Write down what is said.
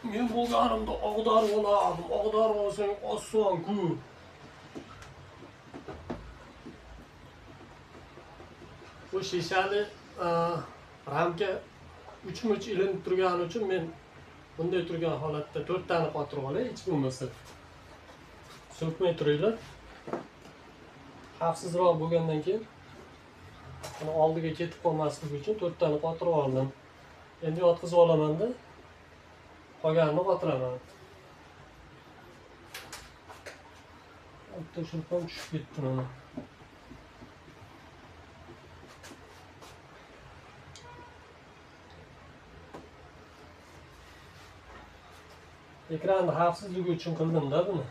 Men bo'lganimda og'darib olardim. Og'darib olsang oson-ku. Bu shishali ramka 3-much ilinib turgani uchun men bunday turgan holatda 4 tani qotirib olay, hech bo'lmasa. So'kmay turinglar. Xavfsizroq bo'lgandan keyin buni oldiga ketib qolmasligi uchun 4 tani qotirib oldim. Endi yotqizib olamanda qolganini qotiraman. Bitta shilpon tushib ketdi mana. Ekranni xavfsizligi uchun qildim-da buni.